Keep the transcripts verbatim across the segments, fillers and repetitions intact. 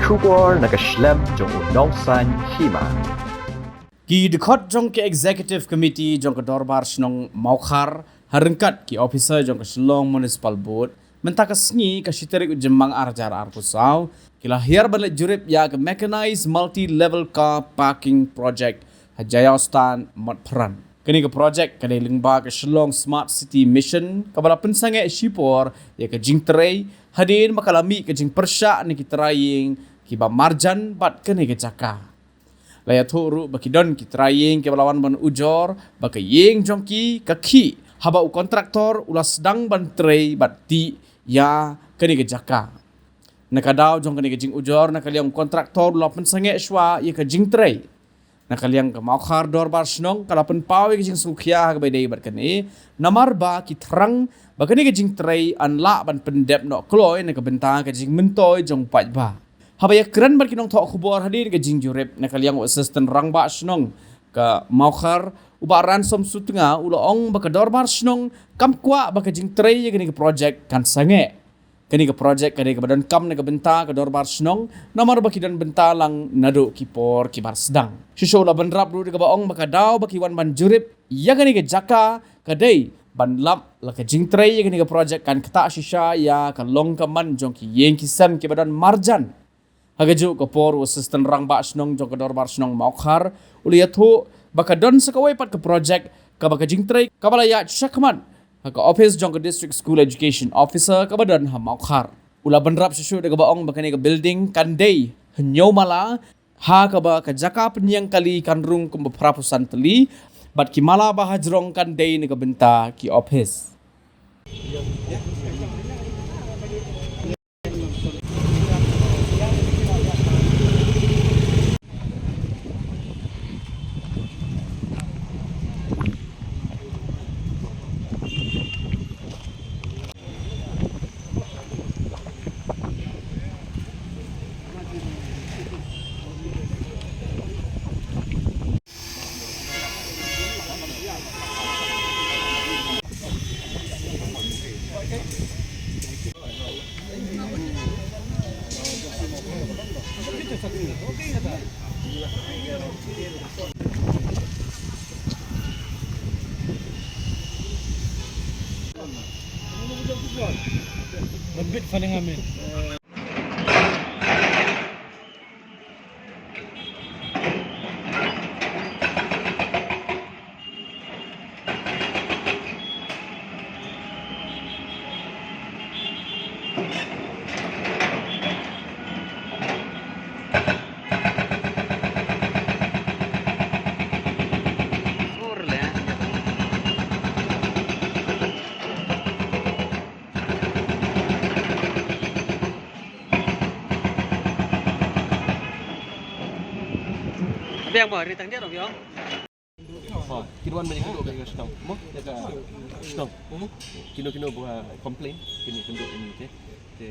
Khubor na ka shlem jong u Nongsaiñ Hima. Ki dkhot jong ka Executive Committee jong ka Dorbar Shnong Mawkhar ha ryngkat ki officer jong ka Shillong Municipal Board mynta ka sngi ka shi tarik u Jymmang ar hajar arphew saw ki la hiar ban leit jurip ïa ka Mechanized Multi-Level Car Parking Project ha Jaiaw Stan Motphran. Kane ka project ka dei lyngba ka Shillong Smart City Mission kaba la pynsangeh shipor ïa ka jingtrei hadien ba ka la mih ka jingpyrshah na ki trai ïing kiba marjan bad kane ka jaka. La ïathuh ruh ba ki don ki trai ïing kiba la wan ban ujor ba ka ïing jong ki ka khih haba u kontraktor u la sdang ban trei bad tih ïa kane ka jaka. Na ka daw jong kane ka jingujor na ka liang u kontraktor u la pynsangeh shuwa ïa ka jingtrei. Na ka liang ka Mawkhar Dorbar Shnong ka la pynpaw ïa ka jingsngewkhia ha kaba ïadei bad kane namar ba ki thrang ba kane ka jingtrei yn lah ban pyndep noh kloi na ka bynta ka jingmyntoi jong paidbah. Haba ïakren bad ki nongthoh khubor hadien ka jingjurip na ka liang u Assistant Rangbah Shnong ka Mawkhar u Bah Ransom Sutnga u la ong ba ka Dorbar Shnong kam kwah ba ka jingtrei ïa kane ka project kan sangeh. Kane ka project ka dei kaba donkam na ka bynta ka Dorbar Shnong namar ba ki don bynta lang naduh ki por kiba sdang. Shuh shuh u la bynrap ruh da kaba ong ba ka daw ba ki wan ban jurip ïa kane ka jaka ka dei ban lap la ka jingtrei ïa kane ka project kan ktah shisha ïa ka long ka man jong ki ïing ki sem kiba don marjan. Ha kajuh ka por u Assistant Rangbah Shnong jong ka Dorbar Shnong Mawkhar u la ïathuh ba ka don sa kawei pat ka project kaba ka jingtrei kaba la ïaid shakhmat ha ka office jong ka District School Education Officer kaba don ha Mawkhar. U la bynrap shuh shuh da kaba ong ba kane ka building kan dei hynñiew mala ha kaba ka jaka pynïeng kali kan rung kumba phra phew san tylli bad ki mala ba hajrong kan dei na ka bynta ki office. Lebih paling amin. Biang mo, ri tang dia dong, biang. Ha, kin wan mynta kin duk bad ka shnong. Mo, ïa ka shnong. Kino kino ba complain, kino kin duk mynta. Te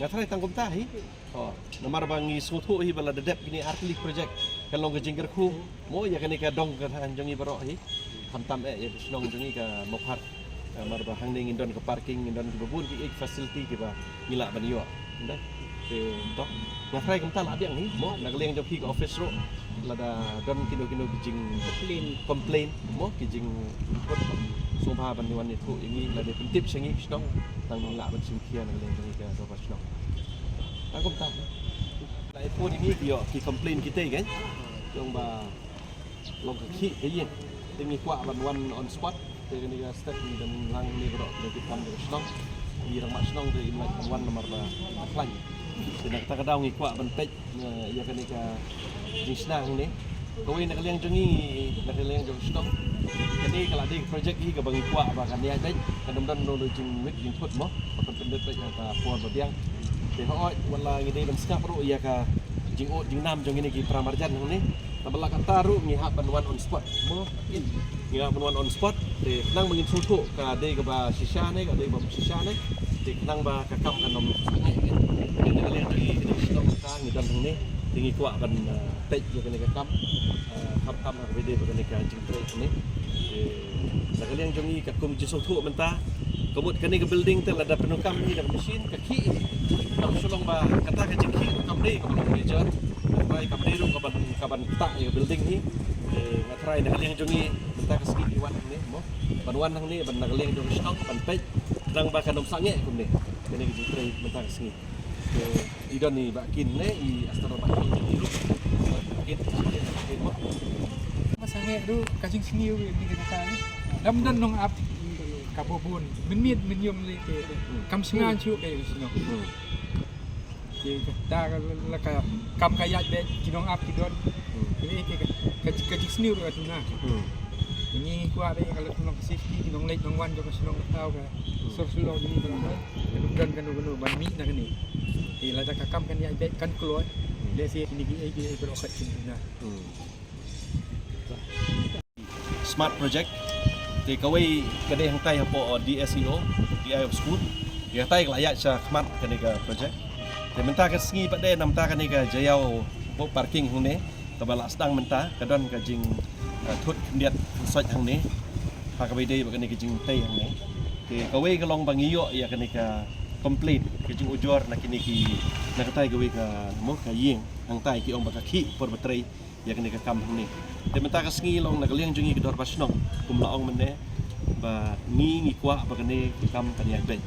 nga tharai tang kumta hi. Ha, namar ba ngi sngewthuh hi ba la da dep kine ar tylli project. Kan long ka jingkyrkhu. Mo, ïa kane ka dong ka thaiñ jong ngi baroh hi. Khamtam eh ïa ka shnong jong ngi ka Mawkhar. Namar ba hangne ngin don ka parking, ngin don kiba bun ki facility kiba ngi lah ban ïoh. Ynda. Te to. Nga tharai kumta lah biang hi. Mo, na ka liang jong phi ka office ruh lada don kino kino ki jing complain. Complain. Mo, ki jing input. Sngewbha ban wan ïathuh ïa ngi lada pyntip sha ngi shnong. Tang ngi lah ban shim khia na ka liang jong ngi ka Dorbar Shnong. Tang kumta. Lah ïathuh ïa ngi ki ïoh ki complain kita kan. Jong ba long ka khih ka ïing. Te ngi kwah ban wan on spot. Te kane ka step ngi dang lang ne baroh kine ki kam ka shnong. Ngi rangbah shnong te im lah ban wan namar ba ka khlaiñ. Te na kata ka daw ngi kwah ban peit, eh, ïa kane ka jingshna hangne. Kawei na ka liang jong ngi, na ka liang jong shnong. Kane ka la dei ka project hi kaba ngi kwah ba kan ïaid beit. Kan ym don no jingmut jingput mo. Ba kan pyndep beit ha ka por ba biang. Te hooid wat la ngi dei ban sngap ruh ïa ka jingud jingnam jong kine ki para marjan hangne. Tang ba la kata ruh ngi hap ban wan on spot. Mo, ngi hap ban wan on spot. Te khnang ba ngin sngewthuh ka dei kaba shisha ne, ka dei bym shisha ne. Te khnang ba ka kam kan ym sangeh. Te na ka liang jong ngi kine ki shnong ka ngi don hangne. Te ngi kwah ban, eh, peit ïa kane ka kam. Eh, kam kam ha kaba dei ba kane ka jingtrei hangne. Te na ka liang jong ngi katkum jingsngewthuh mynta. Ka mut kane ka building te lada pyndonkam hi da ka machine ka khih hi. Kam shu long ba kata ka jingkhih kam Dei ka long major. Namar kam dei ruh ka ban, ka ban ktah ïa ka building hi. Eh, nga tharai na ka liang jong ngi mynta ka sngi ngi wan hangne mo. Ban wan hangne ban na ka liang jong ka shnong ban peit. Tang ba kan ym sangeh kumne. Kane ka jingtrei mynta ka sngi. Te i don i Bah Kin ne i Astar Bah Kin jong ngi ruh. Bah Kin, Bah Kin mo. Ba sangeh ruh ka jingsniew ïa kane ka jaka ne. Dam don nongap ka bun. Mynmiet mynñium lei te. Kam sngewsih ka shnong. Te kata ka la ka kam ka ïaid beit ki nongap ki don. Te ka, ka, ka jingsniew ka duna. Ngi kwah beit ka la ka safety ki nongleit nongwan jong ka shnong ka thaw ka sur sulong ni ka la ka don kano kano ban mih na kane. Te lada ka kam kan ïaid beit kan kloi. Lehse kine ki ei ki ei baroh kat ki duna. Smart Project. Te kawei ka dei hangtai hapoh D S E O, D I of School. Ïa katai ka la ïaid sha khmat kane ka project. Te mynta ka sngi pat de namar kane ka jaïaw hapoh parking hangne kaba la sdang mynta ka don ka jing, eh, thut khyndiat khynsoit hangne. Ha kaba ïadei bad kane ka jingtei hangne. Te kawei ka long ba ngi ïoh ïa kane ka complaint ka jingujor na kine ki na katai kawei ka mo ka ïing hangtai ki ong ba ka khih por ba trei ïa kane ka kam hangne. Te mynta ka sngi long na ka liang jong ngi ka dorbar shnong kum la ong mynne ba ngi ngi kwah ba kane ka kam kan ïaid beit.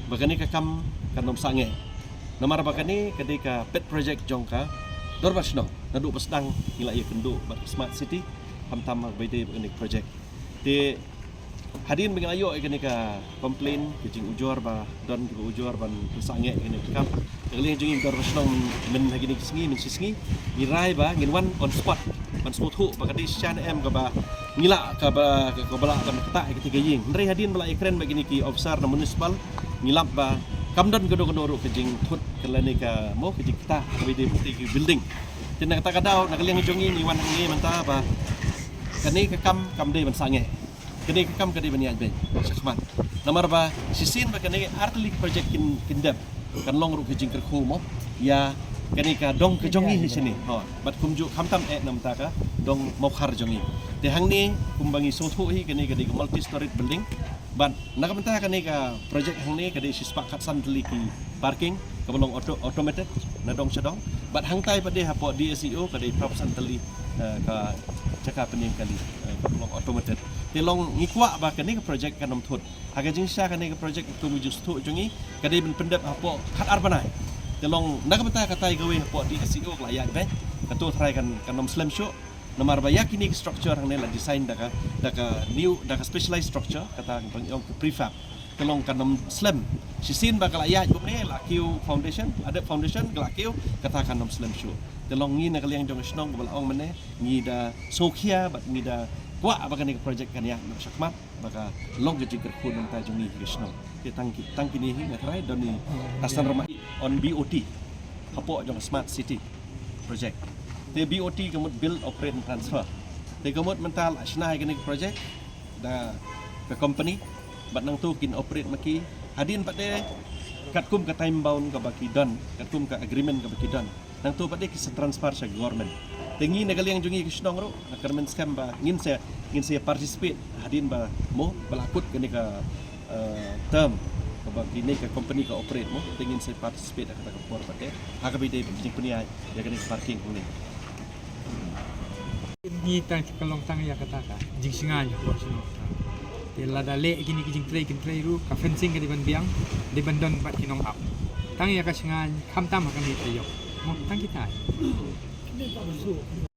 Ba kane ka kam kan ym sangeh. Namar ba kane ka dei ka pet project jong ka dorbar shnong. Naduh ba sdang ngi la ïakynduh bad ka Smart City. Khamtam ha kaba ïadei bad kane ka project. Te hadien ba ngi la ïoh ïa kane ka complaint ka jingujor ba don kiba ujor ban pynsangeh ïa kane ka kam. Na ka liang jong ngi ka dorbar shnong myn ha kine ki sngi myn shi sngi ngi rai ba ngin wan on spot ban sngewthuh ba ka dei shisha ne em kaba ngi lah kaba, kaba lah ban ktah ïa kata ka ïing. Hynrei hadien ba la ïakren bad kine ki officer na municipal ngi lap ba kam don kano kano ruh ka jingthut ka lane ka mo ka jingktah kaba ïadei bad kata ka building. Te na kata ka daw na ka liang jong ngi ngi wan hangne mynta ba kane ka kam kam dei ban sangeh. Kane ka kam ka dei ban ïaid beit shakhmat. Namar ba shisien ba kane ar tylli ki project kin, kin dep kan long ruh ka jingkyrkhu mo ïa kane ka dong ka jong ngi hi shane. Ho, bad kumjuh khamtam eh namar ka dong Mawkhar jong ngi. Te hangne kumba ngi sngewthuh hi kane ka dei ka multi storied building. Bad na ka bynta kane ka project hangne ka dei shispah khatsan tylli ki parking kaba long auto, automated na dong sha dong. Bad hangtai pat de hapoh D S E O ka dei phra phew san tylli, eh, ka jaka pynïeng kali, eh, kaba long automated. Te long ngi kwah ba kane ka project kan ym thut. Ha ka jingshisha kane ka project kum ka jingsngewthuh jong ngi ka dei ban pyndep hapoh khatar bnai. Te long na ka bynta katai kawei hapoh D S E O ka la ïaid beit. Kato tharai kan, kan ym slem shuh. Namar ba ïa kine ki structure hangne la design da ka, da ka new, da ka specialized structure, kata ba ngi ong ka prefab. Te long kan ym slem. Shisien ba ka la ïaid kumne la kiew foundation, la dep foundation ka la kiew, kata kan ym slem shuh. Te long ngi na ka liang jong ka shnong kaba la ong mynne ngi da sngewkhia bad ngi da kwah ba kane ka project kan ïaid noh shakhmat ba ka long ka jingkyrkhu na ka bynta jong ngi ki shnong. Te tang ki, tang kine hi nga tharai don i Tastan Rama on B O T. Hapoh jong Smart City project. Te B O T ka mut build, operate and transfer. Te ka mut mynta la shna ïa kane ka project da ka company bad nangto kin operate ma ki hadien pat de katkum ka time bound kaba ki don, katkum ka agreement kaba ki don. Nangto pat de ki sa transfer sha government. Te ngi na ka liang jong ngi ki shnong ruh nga kyrmen skhem ba ngin sa, ngin sa participate hadien ba mo ba la kut kane ka eh, term kaba kine ka company ka operate mo, te ngin sa participate ha kata ka por pat de ha kaba ïadei bad jingpynïaid ïa kane ka parking hangne. Ngi tang ka long tang ïa kata ka jingsngewsih por sngewsih. Te lada leh kine ki jingtrei kin trei ruh ka fencing ka dei ban biang, dei ban don bad ki nongap. Tang ïa ka sngewsih khamtam ha kane ka ïoh. Mo tang kita.